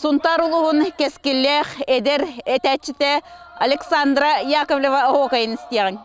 Сунтаар улууһун кэскиллээх эдэр этээччитэ Александра Яковлева оһуокайын истиэҕиҥ.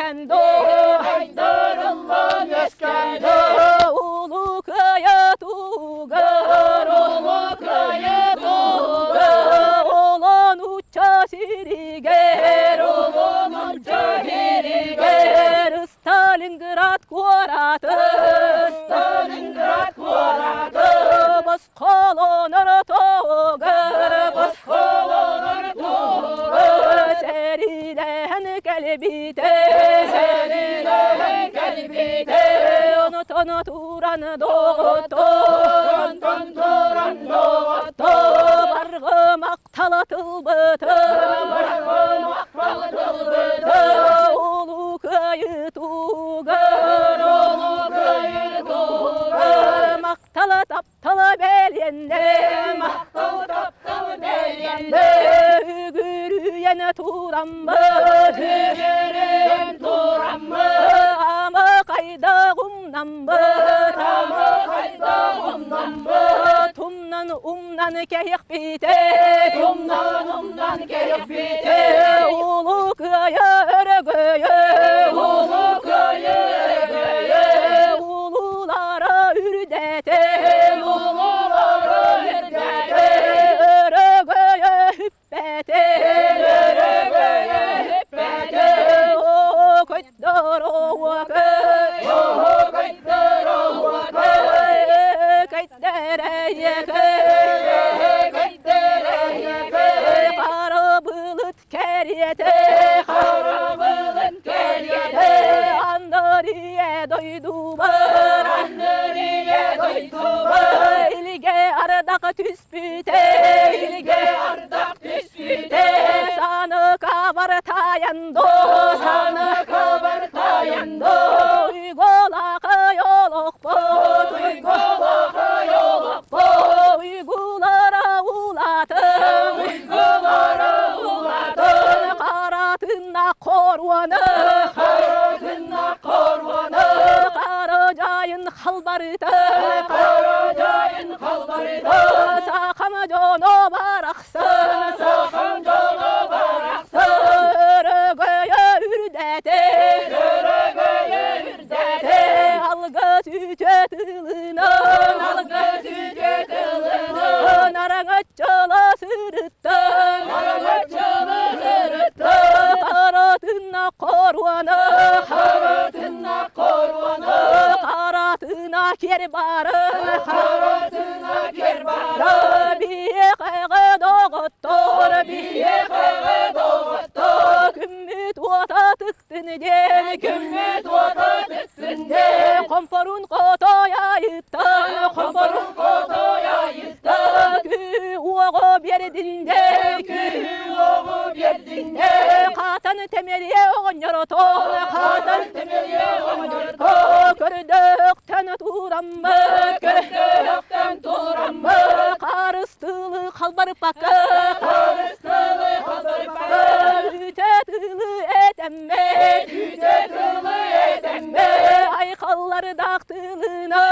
үөскээн доо Айдарыллан үөскээн Улуу кыайа тугар Улуу кыайа тугар Олон уча сиригэр Олон уча сиригэр Сталинград куораты Сталинград куораты Босхолонор тугар Босхолонор тугар Сэриилэһэн кэлбитэ Сэриилэһэн кэлбитэ Онтон туран доҕоттор Онтон туран доҕоттор Барҕа махтала тылбыты Барҕа махтала тылбыты Улуу кыайыы тугар Улуу кыайыы тугар Махтала таптала бэлиэннэ Махтал таптал бэлиэннэ Үгүрүйэн тураммыт Үгүрүйэн тураммыт Ама хайда умнаммыт Ама хайда умнаммыт Тумнан умнан кэһиэхпитэ Тумнан умнан кэһиэхпитэ Улуу кыайа өрөгөйө Улуу кыайа өрөгөйө Улуулара үрдэтэ Улуулара үрдэтэ Өрөгөйө хүппэтэ Өрөгөйө хүппэтэ Көттөр оуакы Көттөр оуакы Көттөр Көттөр Қара былыт кэриэтэ Қара былыт кэриэтэ Андария дойдубар Андария дойдубар Илгэ ардах түспүтэ Илгэ ардах түспүтэ Саны кабар таяндо Саны кабар таяндо Уйголака yолохпот Уйголака yолохпот Уйгулара улатын Уйгулара улатын Каратына корваны Каратына корваны Кара жайын халбарыты Кара жайын халбарыты Сахам жоно барахсын Сахам жоно барахсын Өрөгөйө үрдэтэ Өрөгөйө үрдэтэ Алгыс үтө тылынан Алгыс үтө тылынан Араҥаччыла сырыттан Араҥаччыла сырыттан Каратына коруана Каратына коруана Каратына кер барын Каратына кер барын Биэхэҕэ доҕоттор Биэхэҕэ доҕоттор Күммүт уота тыктын диэн Күммүт уота тыктын диэн Хомпорун хотой айыттан Хомпорун хотой айыттан Күү уоҕу биэрдин диэн Күү уоҕу биэрдин Хатан темирие оҕонньоротон Хатан темирие оҕонньоротон Көрдөөхтөн тураммыт Көрдөөхтөн тураммыт Харыстылы халбарыппакка Харыстылы халбарыппакка Үтө тылы этэммэт Үтө тылы этэммэт Айхаллардаах тылына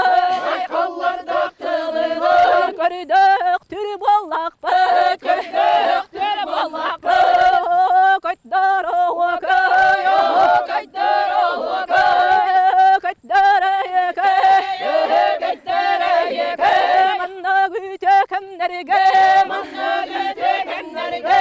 Айхаллардаах тылына Көрдөөх түрү буоллахпыт Көрдөөх түрү буоллахпыт Көттөр оһуокай Көттөр оһуокай Көттөр эйэкэй Көттөр эйэкэй Манна күтө кэмнэргэ Манна күтө кэмнэргэ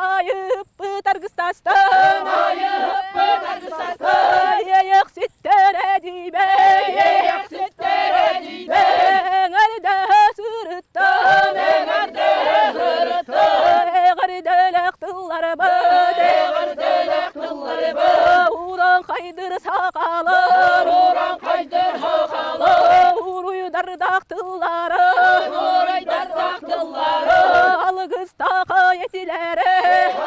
Айыппыт аргыстастан Айыппыт аргыстастан Иэйэхситтэрэ диибэй Иэйэхситтэрэ диибэй Эҥэрдэһэ сырыттан Эҥэрдэһэ сырыттан Эҕэрдэлээх тылларбыт Эҕэрдэлээх тылларбыт Уран хайдыр сахалар Уран хайдыр сахалар Уруйдардаах тыллары Уруйдардаах тыллары Алгыстаах этилэрэ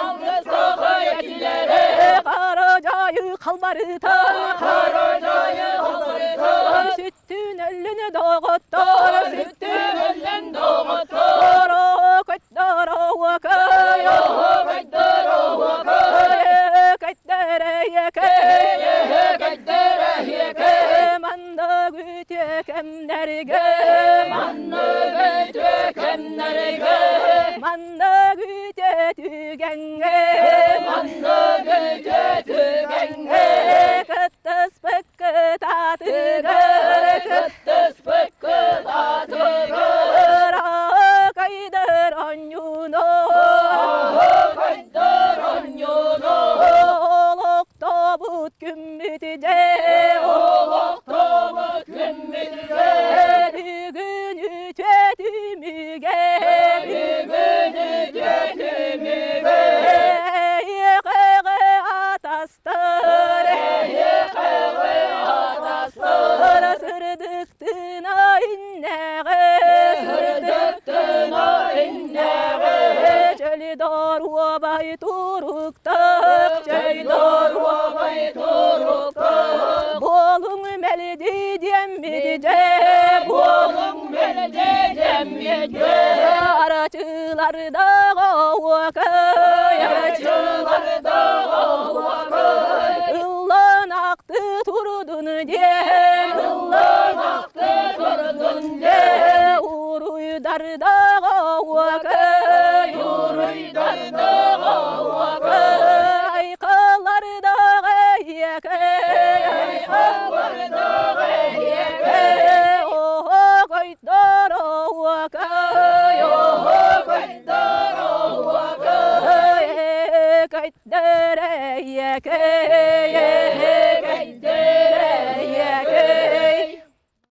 Алгыстаах этилэрэ Хара жайы халбарытан Хара жайы халбарытан Сүттүн өллүн доҕоттор Сүттүн өллүн доҕоттор Көттөр оһуокай Көттөр оһуокай Көттөр эйэкэй Көттөр эйэкэй Манна күтө кэмнэргэ Манна күтө кэмнэргэ Манна күтө түгэҥҥэ Манна Маннык үтүө түгэҥҥэ Кыттыспыккыт аатыгар, Кыттыспыккыт аатыгар, Кайдыр онньууну, Кайдыр онньууну, Олохтобут күммүт дьэ, Олохтобут күммүт дьэ, Бүгүн үтүө түмүгэ, Бүгүн үтүө түмүгэ, Эйиэхэҕэ атастар, Эйиэхэҕэ атастар, Сырдыктына иннэҕэ, Сырдыктына иннэҕэ, Чөл доруобай туруктах, Чөл доруобай туруктах, Буолуҥ мэлдьи диэммит дьэ, Буолуҥ мэлдьи диэммит дьэ, Арачылардаах оһуокай, Арачылардаах оһуокай, Ыллан ахты турдун диэн, Ыллан ахты турдун диэн, Уруйдардаах оһуокай, Уруйдардаах оһуокай, Айхаллардаах эйиэкэй, Айхаллардаах эйиэкэй, Оһуокайдар оһуокай, Оһуокайдар оһуокай, Кайдар эйиэкэй.